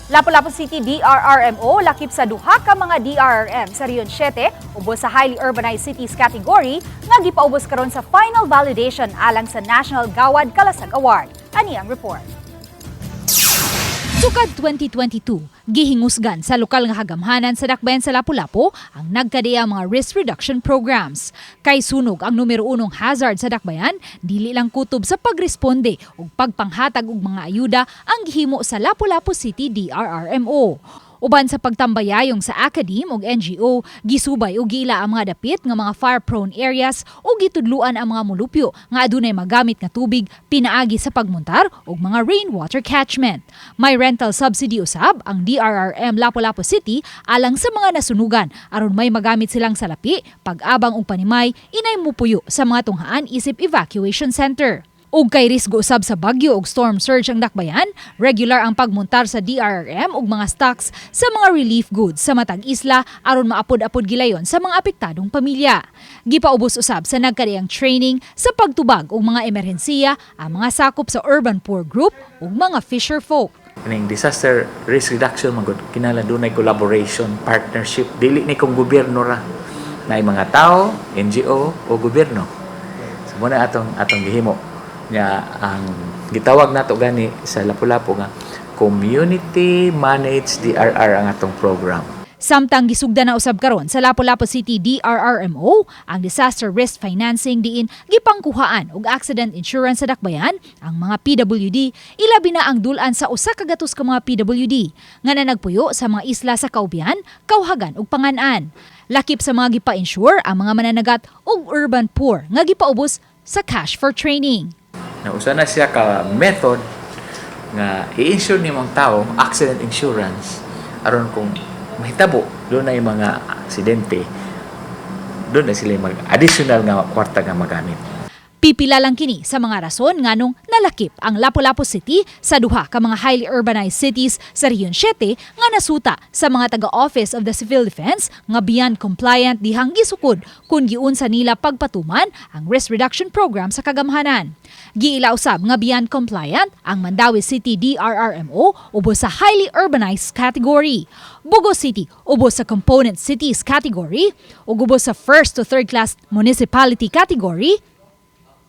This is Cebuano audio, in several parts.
Lapu-Lapu City DRRMO lakip sa duha ka mga DRRM sa Region 7 ubos sa highly urbanized cities category nga gipaubos karon sa final validation alang sa National Gawad Kalasag Award. Ani ang report. Sukad 2022, gihingusgan sa lokal nga kagamhanan sa dakbayan sa Lapu-Lapu ang nagkadiya mga risk reduction programs. Kay sunog ang numero unong hazard sa dakbayan, dili lang kutob sa pagresponde ug pagpanghatag og mga ayuda ang gihimo sa Lapu-Lapu City DRRMO. Uban sa pagtambayayong sa academe ug NGO, gisubay ug giila ang mga dapit nga mga fire-prone areas ug gitudluan ang mga mulupyo nga adunay magamit nga tubig pinaagi sa pagmuntar og mga rainwater catchment. May rental subsidy usab ang DRRM Lapu-Lapu City alang sa mga nasunugan aron may magamit silang salapi, pag-abang og panimay, inay mupuyo sa mga tunghaan isip evacuation center. Ug kay risgo usab sa bagyo ug storm surge ang dakbayan, regular ang pagmuntar sa DRRM ug mga stocks sa mga relief goods sa matag isla aron maapod-apod gilayon sa mga apektadong pamilya. Gipaubos usab sa nagkadiyang training sa pagtubag og mga emerhensiya ang mga sakop sa urban poor group ug mga fisher folk. Kaning disaster risk reduction man gud, kinahanglan dunay collaboration, partnership. Dili ni kung gobyerno ra, naay mga tao, NGO o gobyerno. So mao na atong gihimo nya. Ang gitawag nato gani sa Lapu-Lapu nga Community Managed DRR ang atong program. Samtang gisugda na usab karon sa Lapu-Lapu City DRRMO ang disaster risk financing diin gipangkuhaan og accident insurance sa dakbayan ang mga PWD, ilabi na ang dul-an sa 100 ka mga PWD nga nanagpuyo sa mga isla sa Kaubyan, Kauhagan ug Pangan-an. Lakip sa mga gipa-insure ang mga mananagat ug urban poor nga gipaubos sa cash for training. Na usa na siya ka method nga i-insure nimo ang tao, accident insurance, aron kung mahitabo dunay mga aksidente, duna sila mag additional nga kwarta nga magamit. Pipila lang kini sa mga rason nganong nalakip ang Lapu-Lapu City sa duha ka mga highly urbanized cities sa Region 7 nga nasuta sa mga taga-Office of the Civil Defense nga beyond compliant dihang gisukod kung giunsa nila pagpatuman ang risk reduction program sa kagamhanan. Giila usab nga beyond compliant ang Mandaue City DRRMO ubos sa highly urbanized category. Bogo City ubos sa component cities category ug ubos sa first to third class municipality category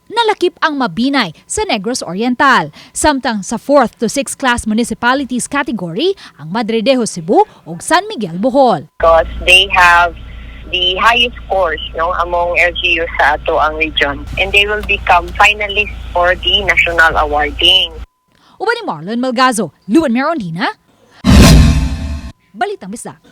nalakip ang Mabinay sa Negros Oriental. Samtang sa 4th to 6th class municipalities category ang Madridejos Cebu ug San Miguel Bohol. Because they have the highest scores, no, among LGU sa atoang region and they will become finalists for the national awarding. Uban ni Marlon Malgazo, Luan Merondina, Balitang Bisdak.